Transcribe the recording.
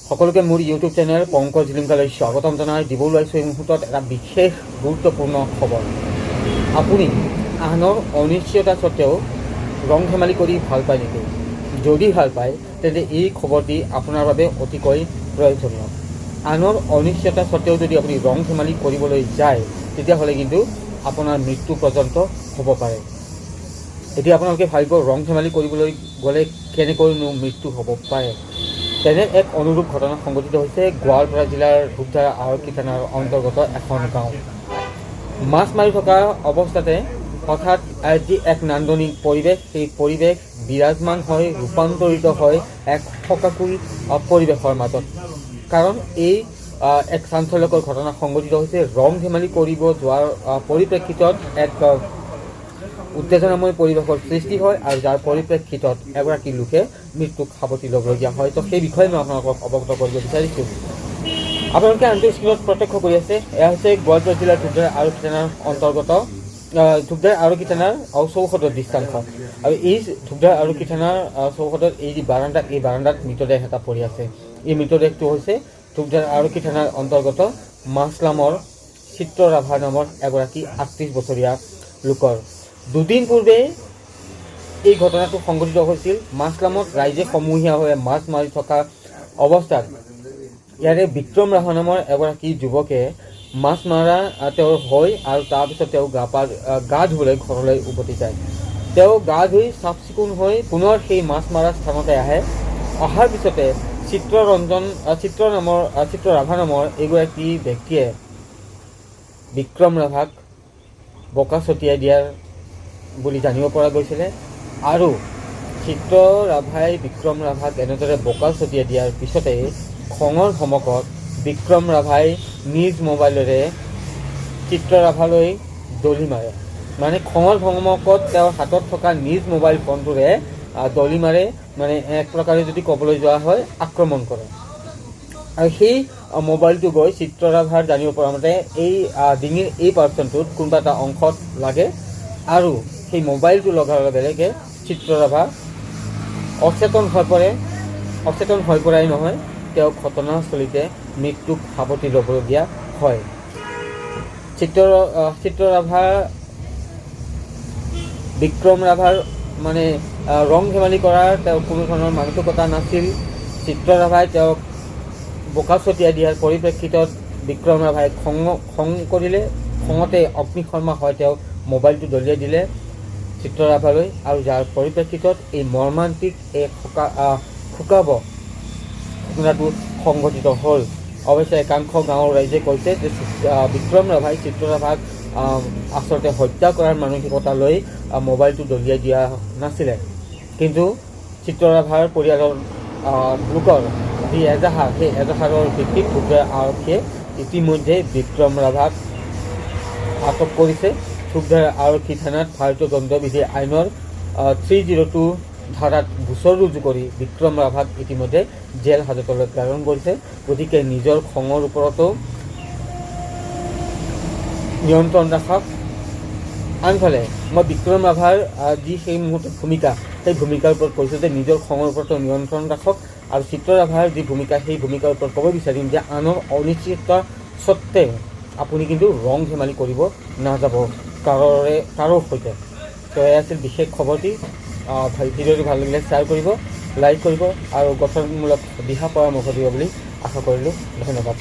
সকলোকে মোৰ YouTube channel Pankaj জিলিমকালৈ স্বাগতম জনাই দিব ওলাইছোঁ এই মুহূৰ্তত এটা বিশেষ গুৰুত্বপূৰ্ণ খবৰ। আপুনি আনৰ অনিশ্চয়তা সত্ত্বেও ৰং ধেমালি কৰি ভাল পায় নেকি? যদি ভাল পায়, তেন্তে এই খবৰটি আপোনাৰ বাবে অতিকৈ প্ৰয়োজনীয়। আনৰ অনিশ্চয়তা সত্ত্বেও যদি আপুনি ৰং ধেমালি কৰিবলৈ যায়, তেতিয়াহ'লে কিন্তু আপোনাৰ মৃত্যু পৰ্যন্ত হ'ব পাৰে। এতিয়া আপোনালোকে ভাবিব, ৰং ধেমালি কৰিবলৈ গ'লে কেনেকৈনো মৃত্যু হ'ব পাৰে? তেনে এক অনুৰূপ ঘটনা সংঘটিত হৈছে গোৱালপাৰা জিলাৰ ধূপধাৰা আৰক্ষী থানাৰ অন্তৰ্গত এখন গাঁও। মাছ মাৰি থকা অৱস্থাতে হঠাৎ যি এক নান্দনিক পৰিৱেশ, সেই পৰিৱেশ বিৰাজমান হৈ ৰূপান্তৰিত হয় এক শোকাকুল পৰিৱেশৰ মাজত। কাৰণ এই এক চাঞ্চল্যকৰ ঘটনা সংঘটিত হৈছে ৰং ধেমালি কৰিব যোৱাৰ পৰিপ্ৰেক্ষিতত এক উত্তেজনাময় পৰিৱেশৰ সৃষ্টি হয় আৰু যাৰ পৰিপ্ৰেক্ষিতত এগৰাকী লোকে মৃত্যুক সাৱটি ল'বলগীয়া হয়। তো সেই বিষয়ে মই আপোনালোকক অৱগত কৰিব বিচাৰিছোঁ। আপোনালোকে আনটো স্ক্ৰীণত প্ৰত্যক্ষ কৰি আছে, এয়া হৈছে গোৱালপাৰা জিলাৰ ধূপধাৰা আৰক্ষী থানাৰ অন্তৰ্গত ধূপধাৰা আৰক্ষী থানাৰ চৌহদৰ দৃশ্যাংশ। আৰু এই ধূপধাৰা আৰক্ষী থানাৰ চৌহদত এই যি বাৰাণ্ডা, এই বাৰাণ্ডাত মৃতদেহ এটা পৰি আছে। এই মৃতদেহটো হৈছে ধূপধাৰা আৰক্ষী থানাৰ অন্তৰ্গত মাছলামৰ চিত্ৰ ৰাভা নামৰ এগৰাকী 38 বছৰীয়া লোকৰ। দুদিন পূৰ্বে এই ঘটনাটো সংঘটিত হৈছিল। মাছলামত ৰাইজে সমূহীয়াভাৱে মাছ মাৰি থকা অৱস্থাত ইয়াৰে বিক্ৰম ৰাভা নামৰ এগৰাকী যুৱকে মাছ মৰা তেওঁৰ হয় আৰু তাৰপিছত তেওঁ গা ধুবলৈ ঘৰলৈ উভতি যায়। তেওঁ গা ধুই চাফ চিকুণ হৈ পুনৰ সেই মাছ মৰা স্থানতে আহে। অহাৰ পিছতে চিত্ৰৰঞ্জন চিত্ৰ নামৰ চিত্ৰ ৰাভা নামৰ এইগৰাকী ব্যক্তিয়ে বিক্ৰম ৰাভাক বোকা ছটিয়াই দিয়াৰ বুলি জানিব পৰা গৈছিলে। আৰু চিত্ৰ ৰাভাই বিক্ৰম ৰাভাক এনেদৰে বোকা ছটিয়াই দিয়াৰ পিছতে খঙৰ ভমকত বিক্ৰম ৰাভাই নিজ মোবাইলেৰে চিত্ৰ ৰাভালৈ দলি মাৰে। মানে খঙৰ ভমকত তেওঁৰ হাতত থকা নিজ মোবাইল ফোনটোৰে দলি মাৰে, মানে এক প্ৰকাৰে যদি ক'বলৈ যোৱা হয়, আক্ৰমণ কৰে। আৰু সেই মোবাইলটো গৈ চিত্ৰ ৰাভাৰ জানিব পৰা মতে এই ডিঙিৰ এই পাৰ্চনটোত কোনোবা এটা অংশত লাগে আৰু সেই মোবাইলটো লগাৰ লগে লগে চিত্ৰ ৰাভা অচেতন হৈ পৰে। অচেতন হৈ পৰাই নহয়, তেওঁ ঘটনাস্থলীতে মৃত্যুক সাৱটি ল'বলগীয়া হয়। চিত্ৰ ৰাভাৰ বিক্ৰম ৰাভাৰ মানে ৰং ধেমালি কৰাৰ তেওঁ কোনো ধৰণৰ মানসিকতা নাছিল। চিত্ৰ ৰাভাই তেওঁক বোকা ছটিয়াই দিয়াৰ পৰিপ্ৰেক্ষিতত বিক্ৰম ৰাভাই খং খং কৰিলে। খঙতে অগ্নিশৰ্মা হৈ তেওঁ মোবাইলটো দলিয়াই দিলে চিত্ৰ ৰাভালৈ আৰু যাৰ পৰিপ্ৰেক্ষিতত এই মৰ্মান্তিক এই শোকাৱহ ঘটনাটো সংঘটিত হ'ল। অৱশ্যে একাংশ গাঁৱৰ ৰাইজে কৈছে যে বিক্ৰম ৰাভাই চিত্ৰ ৰাভাক আচলতে হত্যা কৰাৰ মানসিকতা লৈ মোবাইলটো দলিয়াই দিয়া নাছিলে। কিন্তু চিত্ৰ ৰাভাৰ পৰিয়ালৰ লোকৰ যি এজাহাৰ, সেই এজাহাৰৰ ভিত্তিত ধুবুৰী আৰক্ষীয়ে ইতিমধ্যে বিক্ৰম ৰাভাক আটক কৰিছে। ধূপধাৰা আৰক্ষী থানাত ভাৰতীয় দণ্ডবিধি আইনৰ 302 ধাৰাত গোচৰ ৰুজু কৰি বিক্ৰম ৰাভাক ইতিমধ্যে জেল হাজতলৈ প্ৰেৰণ কৰিছে। গতিকে নিজৰ খঙৰ ওপৰতো নিয়ন্ত্ৰণ ৰাখক। আনফালে মই বিক্ৰম ৰাভাৰ যি সেই মুহূৰ্তত ভূমিকা, সেই ভূমিকাৰ ওপৰত কৈছোঁ যে নিজৰ খঙৰ ওপৰতো নিয়ন্ত্ৰণ ৰাখক। আৰু চিত্ৰ ৰাভাৰ যি ভূমিকা, সেই ভূমিকাৰ ওপৰত ক'ব বিচাৰিম যে আনৰ অনিশ্চিততা সত্ত্বেও আপুনি কিন্তু ৰং ধেমালি কৰিব নাযাব কাৰো সৈতে। তো এয়া আছিল বিশেষ খবৰটি। ভিডিঅ'টো ভাল লাগিলে শ্বেয়াৰ কৰিব, লাইক কৰিব আৰু গঠনমূলক দিহা পৰামৰ্শ দিব বুলি আশা কৰিলোঁ। ধন্যবাদ।